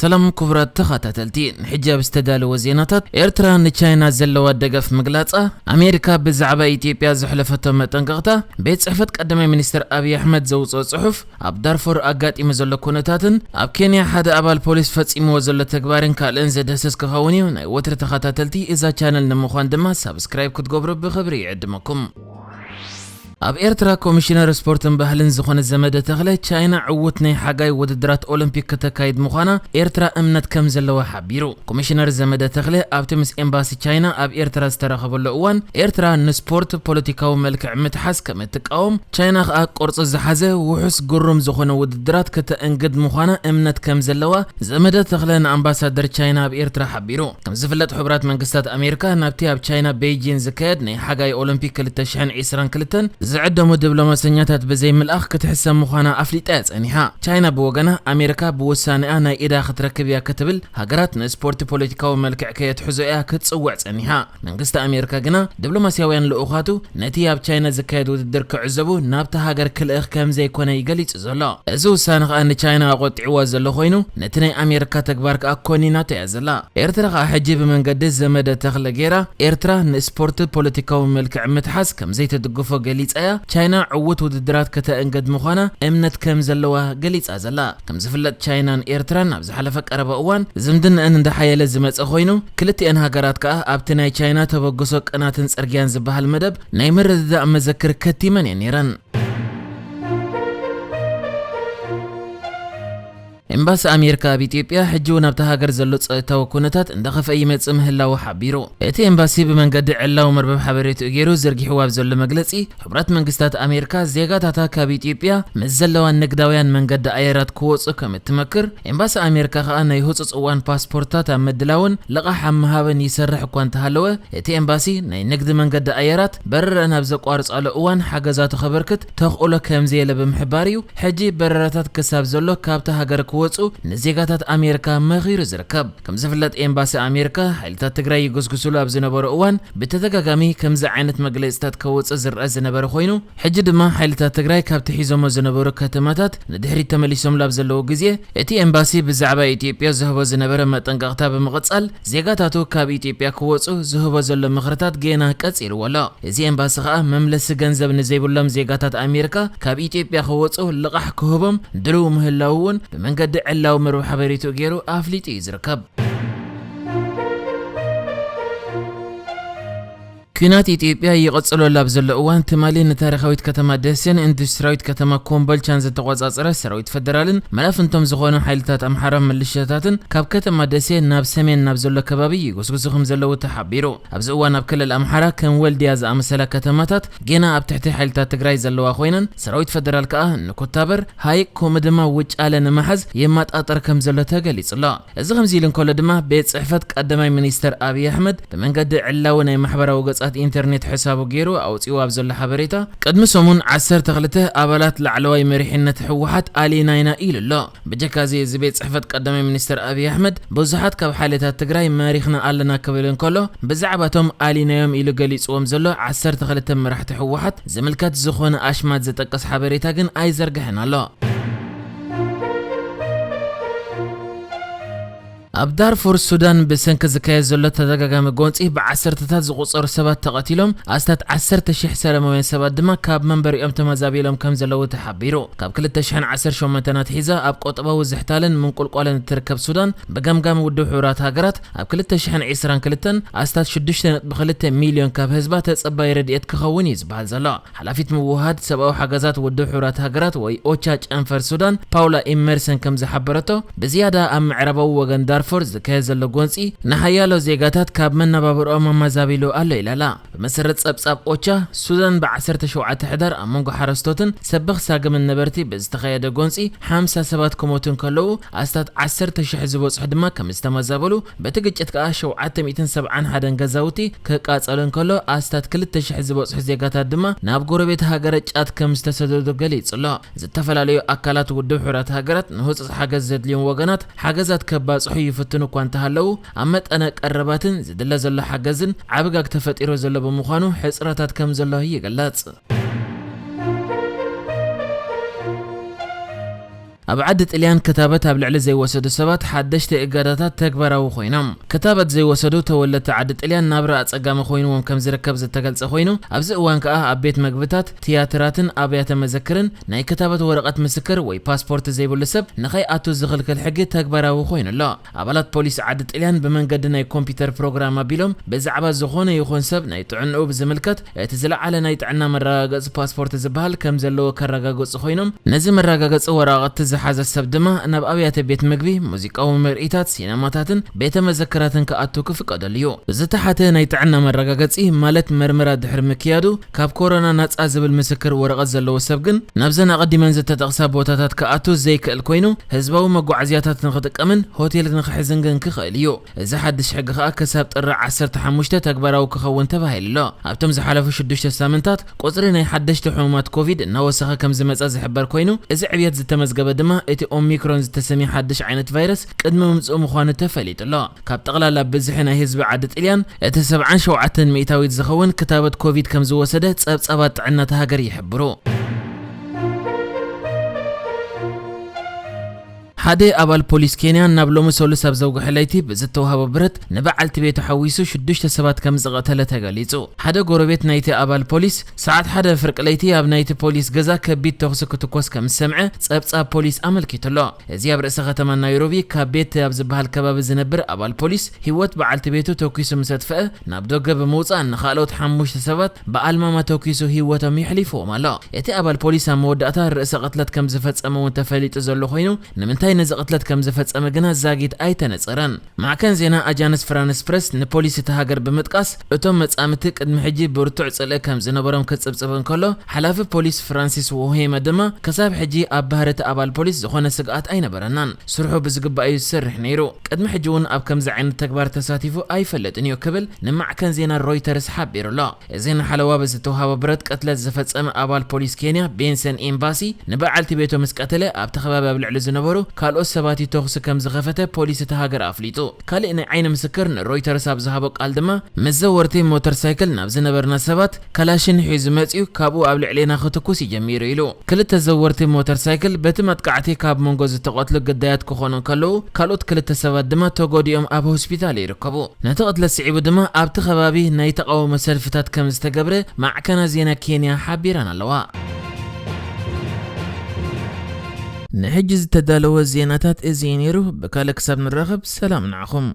ሰላም ክቡራት ተኸታተልቲ፣ ንሕጂ ኣብ ዝተዳለወ ዜናታት፣ ኤርትራ ንቻይና ዘለዋ ደገፍ ምግላጻ፣ ኣሜሪካ ብዛዕባ ኢትዮጵያ ዘሕለፈቶ መጠንቀቕታ፣ ቤት ጽሕፈት ቀዳማይ ሚኒስትር ኣብይ ኣሕመድ ዘውጽኦ ጽሑፍ፣ ኣብ ዳርፉር ኣጋጢሙ ዘሎ ኩነታትን ኣብ ኬንያ ሓደ ኣባል ፖሊስ ፈጺምዎ ዘሎ ተግባርን ካልእን ዘድህስስ ክኸውን እዩ። ናይ ወትሪ ተኸታተልቲ እዛ ቻነል ንምዃን ድማ ሳብስክራይብ ክትገብሩ ብኽብሪ ይዕድመኩም። ኣብ ኤርትራ ኮሚሽነር ስፖርትን ባህልን ዝኾነ ዘመደ ተኽለ፣ ቻይና ዕዉት ናይ ሓጋይ ውድድራት ኦሎምፒክ ከተካይድ ምዃና ኤርትራ እምነት ከም ዘለዋ ሓቢሩ። ኮሚሽነር ዘመደ ተኽለ ኣብቲ ምስ ኤምባሲ ቻይና ኣብ ኤርትራ ዝተራኸበሉ እዋን፣ ኤርትራ ንስፖርት ፖለቲካዊ መልክዕ ምትሓዝ ከም እትቃወም፣ ቻይና ከኣ ቅርጺ ዝሓዘ ውሑስ ግሩም ዝኾነ ውድድራት ከተእንግድ ምዃና እምነት ከም ዘለዋ ዘመደ ተኽለ ንኣምባሳደር ቻይና ኣብ ኤርትራ ሓቢሩ። ከም ዝፍለጥ፣ ሕቡራት መንግስታት ኣሜሪካ ናብቲ ኣብ ቻይና ቤይጂን ዝካየድ ናይ ሓጋይ ኦሎምፒክ ክልተ ሽሕን ዕስራን ክልተን ዝዕደሙ ዲፕሎማሰኛታት ብዘይምልኣኽ ክትሕሰብ ምዃና ኣፍሊጣ እያ ጸኒሓ። ቻይና ብወገና፣ ኣሜሪካ ብውሳኔኣ ናይ ኢዳ ክትረክብ እያ ክትብል፣ ሃገራት ንስፖርት ፖለቲካዊ መልክዕ ከየትሕዞ እያ ክትጽውዕ ጸኒሓ። መንግስቲ ኣሜሪካ ግና፣ ዲፕሎማስያውያን ልኡኻቱ ነቲ ኣብ ቻይና ዝካየድ ውድድር ክዕዘቡ ናብታ ሃገር ክልእኽ ከም ዘይኮነ እዩ ገሊጹ ዘሎ። እዚ ውሳነ ከኣ ንቻይና ኣቖጢዕዋ ዘሎ ኮይኑ፣ ነቲ ናይ ኣሜሪካ ተግባር ከኣ ኮኒናቶ እያ ዘላ። ኤርትራ ከኣ ሕጂ ብመንገዲ ዘመደ ተኽለ ገይራ፣ ኤርትራ ንስፖርት ፖለቲካዊ መልክዕ ምትሓዝ ከም ዘይትድግፎ ገሊጻ እያ። ቻይና ዕዉት ውድድራት ከተእንግድ ምዃና እምነት ከም ዘለዋ ገሊጻ ዘላ። ከም ዝፍለጥ፣ ቻይናን ኤርትራን ኣብ ዝሓለፈ ቀረባ እዋን ዝምድነአን እንዳሓየለ ዝመጸ ኮይኑ፣ ክልቲአን ሃገራት ከኣ ኣብቲ ናይ ቻይና ተበግሶ ቅናትን ጽርግያን ዝበሃል መደብ ናይ ምርድዳእ መዘክር ከቲመን እየን ነይረን። ኤምባሲ ኣሜሪካ ኣብ ኢትዮጵያ ሕጂ እውን ኣብታ ሃገር ዘሎ ጸጥታዊ ኩነታት እንዳኸፍአ ይመጽእ ምህላዉ ሓቢሩ። እቲ ኤምባሲ ብመንገዲ ዕላዊ መርበብ ሓበሬትኡ ገይሩ ዘርጊሕዎ ኣብ ዘሎ መግለጺ፣ ሕቡራት መንግስታት ኣሜሪካ ዜጋታታ ካብ ኢትዮጵያ ምስ ዘለዋ ንግዳውያን መንገዲ ኣየራት ክወጹ ከም እትመክር፣ ኤምባሲ ኣሜሪካ ከኣ ናይ ህጹጽ እዋን ፓስፖርታት ኣብ ምድላውን ልቓሕ ኣብ ምሃብን ይሰርሕ እኳ እንተሃለወ፣ እቲ ኤምባሲ ናይ ንግዲ መንገዲ ኣየራት በረረአን ኣብ ዘቋርጻሉ እዋን ሓገዛቱ ከበርክት ተኽእሎ ከም ዘየለ ብምሕባር እዩ፣ ሕጂ በረራታት ክሳብ ዘሎ ካብታ ሃገር ክወጹ ንዜጋታት ኣሜሪካ መኺሩ ዝርከብ። ከም ዝፍለጥ፣ ኤምባሲ ኣሜሪካ ሓይልታት ትግራይ ይጉስጉስሉ ኣብ ዝነበሩ እዋን ብተደጋጋሚ ከምዚ ዓይነት መግለጺታት ከውጽእ ዝረአ ዝነበረ ኮይኑ፣ ሕጂ ድማ ሓይልታት ትግራይ ካብቲ ሒዞሞ ዝነበሩ ከተማታት ንድሕሪት ተመሊሶምሉ ኣብ ዘለዉ ግዜ፣ እቲ ኤምባሲ ብዛዕባ ኢትዮጵያ ዝህቦ ዝነበረ መጠንቀቕታ ብምቕጻል፣ ዜጋታቱ ካብ ኢትዮጵያ ክወጹ ዝህቦ ዘሎ ምኽርታት ጌና ቀጺልዎ ኣሎ። እዚ ኤምባሲ ኸኣ መምለሲ ገንዘብ ንዘይብሎም ዜጋታት ኣሜሪካ ካብ ኢትዮጵያ ክወጹ ልቓሕ ክህቦም ድልው ምህላዉ እውን ብመንገዲ ዕላዊ መርበብ ሓበሬትኡ ገይሩ ኣፍሊጡ እዩ ዝርከብ። ኲናት ኢትዮጵያ ይቕጽለሉ ኣብ ዘሎ እዋን፣ ትማሊ ንታሪኻዊት ከተማ ደሴን ኢንዱስትሪያዊት ከተማ ኮምቦልቻን ዝተቖጻጸረ ሰራዊት ፈደራልን መላፍንቶም ዝኾኑ ሓይልታት ኣምሓራ ምልሽያታትን ካብ ከተማ ደሴ ናብ ሰሜን ናብ ዘሎ ከባቢ ይጉስጉሱ ከም ዘለዉ ተሓቢሩ። ኣብዚ እዋን ኣብ ክልል ኣምሓራ ከም ወልድያ ዝኣመሰላ ከተማታት ጌና ኣብ ትሕቲ ሓይልታት ትግራይ ዘለዋ ኮይነን፣ ሰራዊት ፈደራል ከኣ ንኩታበር፣ ሃይቅ ከምኡ ድማ ውጫለ ንምሓዝ ይመጣጠር ከም ዘሎ ተገሊጹ ኣሎ። እዚ ከምዚ ኢሉ እንከሎ ድማ፣ ቤት ጽሕፈት ቀዳማይ ሚኒስተር ኣብይ ኣሕመድ ብመንገዲ ዕላዊ ናይ ማሕበራዊ ገጻት ኢንተርኔት ሕሳቡ ገይሩ ኣውጺኡ ኣብ ዘሎ ሓበሬታ፣ ቅድሚ ሰሙን ዓሰርተ ክልተ ኣባላት ላዕለዋይ መሪሕነት ህወሓት ኣሊናይና ኢሉ ኣሎ። ብጀካ እዚ፣ እዚ ቤት ጽሕፈት ቀዳማይ ሚኒስተር ኣብይ ኣሕመድ፣ ብዙሓት ካብ ሓይልታት ትግራይ መሪኽና ኣለና ክብል እንከሎ፣ ብዛዕባቶም ኣሊናዮም ኢሉ ገሊጽዎም ዘሎ ዓሰርተ ክልተ መራሕቲ ህወሓት ዝምልከት ዝኾነ ኣሽማት ዝጠቅስ ሓበሬታ ግን ኣይዘርግሐን ኣሎ። ኣብ ዳርፉር ሱዳን ብሰንኪ ዝካየድ ዘሎ ተደጋጋሚ ጎንጺ ብዓሰርተታት ዝቑጸሩ ሰባት ተቐቲሎም፣ ኣስታት ዓሰርተ ሽሕ ሰላማውያን ሰባት ድማ ካብ መንበሪኦም ተመዛቢሎም ከም ዘለዉ ተሓቢሩ። ካብ ክልተ ሽሕን ዓሰርተ ሸሞንተን ኣትሒዛ ኣብ ቁጠባዊ ዝሕታልን ምንቁልቋልን እትርከብ ሱዳን፣ ብገምጋም ውድብ ሕቡራት ሃገራት ኣብ ክልተ ሽሕን ዕስራን ክልተን ኣስታት ሽዱሽተ ነጥቢ ክልተ ሚልዮን ካብ ህዝባ ተጸባይ ረድኤት ክኸውን እዩ ዝበሃል ዘሎ። ሓላፊት ምውህሃድ ሰብኣዊ ሓገዛት ውድብ ሕቡራት ሃገራት ወይ ኦቻ ጨንፈር ሱዳን ፓውላ ኢመርሰን ከም ዝሓበረቶ፣ ብዝያዳ ኣብ ምዕራባዊ ወገን ዳርፎር ዝካየድ ዘሎ ጎንጺ ንሓያሎ ዜጋታት ካብ መነባብሮኦም ኣመዛቢሉ ኣሎ ኢላላ። ብመሰረት ጸብጻብ ኦቻ፣ ሱዳን ብዓሰርተ ሸውዓተ ሕዳር ኣብ መንጎ ሓረስቶትን ሰበኽ ሳግምን ነበርቲ ብዝተኻየደ ጎንጺ ሓምሳ ሰባት ክሞቱ እንከለዉ፣ ኣስታት ዓሰርተ ሽሕ ዝበጽሑ ድማ ከም ዝተመዛበሉ፣ በቲ ግጭት ከኣ ሸውዓተ ሚእትን ሰብዓን ሓደን ገዛውቲ ክቃጸሉ እንከሎ፣ ኣስታት ክልተ ሽሕ ዝበጽሑ ዜጋታት ድማ ናብ ጎረቤት ሃገረ ጫድ ከም ዝተሰደዱ ገሊጹ ኣሎ። ዝተፈላለዩ ኣካላት ውድብ ሕቡራት ሃገራት ንህጹጽ ሓገዝ ዘድልዮም ወገናት ሓገዛት ከባጽሑ ይፍትኑ እኳ እንተሃለዉ፣ ኣብ መጠነ ቀረባትን ዝድለ ዘሎ ሓገዝን ዓብጋግ ተፈጢሩ ዘሎ ብምዃኑ ሕጽረታት ከም ዘሎ ይግለጽ። ኣብ ዓዲ ጥልያን ክታበት ኣብ ልዕሊ ዘይወሰዱ ሰባት ሓደሽቲ እገዳታት ተግባራዊ ኮይኖም። ክታበት ዘይወሰዱ ተወለድቲ ዓዲ ጥልያን ናብራ ኣጸጋሚ ኮይንዎም ከም ዝርከብ ዝተገልጸ ኮይኑ፣ ኣብዚ እዋን ከኣ ኣብ ቤት መግብታት፣ ትያትራትን ኣብያተ መዘክርን ናይ ክታበት ወረቐት ምስክር ወይ ፓስፖርት ዘይብሉ ሰብ ንኸይኣቱ ዝኽልክል ሕጊ ተግባራዊ ኮይኑ ኣሎ። ኣባላት ፖሊስ ዓዲ ጥልያን ብመንገዲ ናይ ኮምፒውተር ፕሮግራም ኣቢሎም ብዛዕባ ዝኾነ ይኹን ሰብ ናይ ጥዕንኡ ብዝምልከት እቲ ዝለዓለ ናይ ጥዕና መረጋገጺ ፓስፖርት ዝበሃል ከም ዘለዎ ከረጋግጹ ኮይኖም፣ ነዚ መረጋገጺ ወረቓቕቲ ዝሓዘ ሰብ ድማ ናብ ኣብያተ ቤት ምግቢ፣ ሙዚቃዊ ምርኢታት፣ ሲነማታትን ቤተ መዘክራትን ክኣቱ ክፍቀደሉ እዩ። ዝተሓተ ናይ ጥዕና መረጋገጺ ማለት መርመራ ድሕሪ ምክያዱ ካብ ኮሮና ናጻ ዝብል ምስክር ወረቐት ዘለዎ ሰብ ግን ናብዘን ኣቐዲመን ዝተጠቕሳ ቦታታት ክኣቱ ዘይክእል ኮይኑ፣ ህዝባዊ መጓዓዝያታት ንኽጥቀምን ሆቴል ንኽሕዝን ግን ክኽእል እዩ። እዚ ሓድሽ ሕጊ ከኣ ክሳብ ጥሪ ዓሰርተ ሓሙሽተ ተግባራዊ ክኸውን ተባሂሉ ኣሎ። ኣብቶም ዝሓለፉ ሽዱሽተ ሳምንታት ቁጽሪ ናይ ሓደሽቲ ሕሙማት ኮቪድ እናወሰኸ ከም ዝመጸ ዝሕበር ኮይኑ፣ እዚ ዕብየት ዝተመዝገበ ድማ እቲ ኦሚክሮን ዝተሰምየ ሓድሽ ዓይነት ቫይረስ ቅድሚ ምምጽኡ ምዃኑ ተፈሊጡ ኣሎ። ካብ ጠቕላላ ብዝሒ ናይ ህዝቢ ዓዲ ጥልያን እቲ ሰብዓን ሸውዓተን ሚእታዊት ዝኸውን ክታበት ኮቪድ ከም ዝወሰደ ጸብጻባት ጥዕና እታ ሃገር ይሕብሩ። ሓደ ኣባል ፖሊስ ኬንያ ናብ ሎሚ ሰሉስ ኣብ ዘውግሐ ለይቲ ብዝተዋህቦ ብረት ንበዓልቲ ቤቱ ሓዊሱ ሽዱሽተ ሰባት ከም ዝቐተለ ተገሊጹ። ሓደ ጎረቤት ናይቲ ኣባል ፖሊስ ሰዓት ሓደ ፍርቂ ለይቲ ኣብ ናይቲ ፖሊስ ገዛ ከቢድ ተኹሲ ክትኮስ ከም ዝሰምዐ ጸብጻብ ፖሊስ ኣመልኪቱ ኣሎ። እዚ ኣብ ርእሰ ከተማ ናይሮቢ ካብ ቤት ኣብ ዝበሃል ከባቢ ዝነብር ኣባል ፖሊስ ህይወት በዓልቲ ቤቱ ተኩሱ ምስ ኣጥፍአ ናብ ደገ ብምውጻእ ንኻልኦት ሓሙሽተ ሰባት ብኣልማማ ተኩሱ ህይወቶም የሕሊፍዎም ኣሎ። እቲ ኣባል ፖሊስ ኣብ መወዳእታ ርእሰ ቅትለት ከም ዝፈጸመ እውን ተፈሊጡ ዘሎ ኮይኑ፣ ንምንታይ ነዚ ቅትለት ከም ዝፈጸመ ግና ዛጊት ኣይተነጸረን። ማዕከን ዜና ኣጃንስ ፍራንስ ፕረስ ንፖሊስ እቲ ሃገር ብምጥቃስ፣ እቶም መጻምድቲ ቅድሚ ሕጂ ብርቱዕ ጽልኢ ከም ዝነበሮም ክጽብጽብ እንከሎ፣ ሓላፊ ፖሊስ ፍራንሲስ ዎሄመ ድማ ክሳብ ሕጂ ኣብ ባህሪ እቲ ኣባል ፖሊስ ዝኾነ ስግኣት ኣይነበረናን፣ ስርሑ ብዝግባእ እዩ ዝሰርሕ ነይሩ። ቅድሚ ሕጂ እውን ኣብ ከምዚ ዓይነት ተግባር ተሳቲፉ ኣይፈልጥን እዩ ክብል ንማዕከን ዜና ሮይተርስ ሓቢሩ ኣሎ። እዚ ንሓለዋ ብዝተዋሃበ ብረት ቅትለት ዝፈጸመ ኣባል ፖሊስ ኬንያ ቤንሰን ኤምባሲ ንበዓልቲ ቤቱ ምስ ቀተለ ኣብቲ ከባቢ ኣብ ልዕሊ ዝነበሩ ካልኦት ሰባት እዩ ተኹሲ ከም ዝኸፈተ ፖሊስ እቲ ሃገር ኣፍሊጡ። ካልእ ናይ ዓይኒ ምስክር ንሮይተርስ ኣብ ዝሃቦ ቃል ድማ ምስ ዘወርቲ ሞተር ሳይክል ናብ ዝነበርና ሰባት ካላሽን ሒዙ መጺኡ ካብኡ ኣብ ልዕሌና ክትኩስ እዩ ጀሚሩ ኢሉ። ክልተ ዘወርቲ ሞተር ሳይክል በቲ መጥቃዕቲ ካብ መንጎ ዝተቐትሉ ግዳያት ክኾኑ እንከለዉ ካልኦት ክልተ ሰባት ድማ ተጎዲኦም ኣብ ሆስፒታል ይርከቡ። ነቲ ቅትለት ስዒቡ ድማ ኣብቲ ከባቢ ናይ ተቓውሞ ሰልፍታት ከም ዝተገብረ ማዕከናት ዜና ኬንያ ሓቢረን ኣለዋ። ንሕጂ ዝተዳለወ ዜናታት እዚ እዩ ነይሩ። ብካልእ ክሳብ ንራኸብ ሰላም ንዓኹም።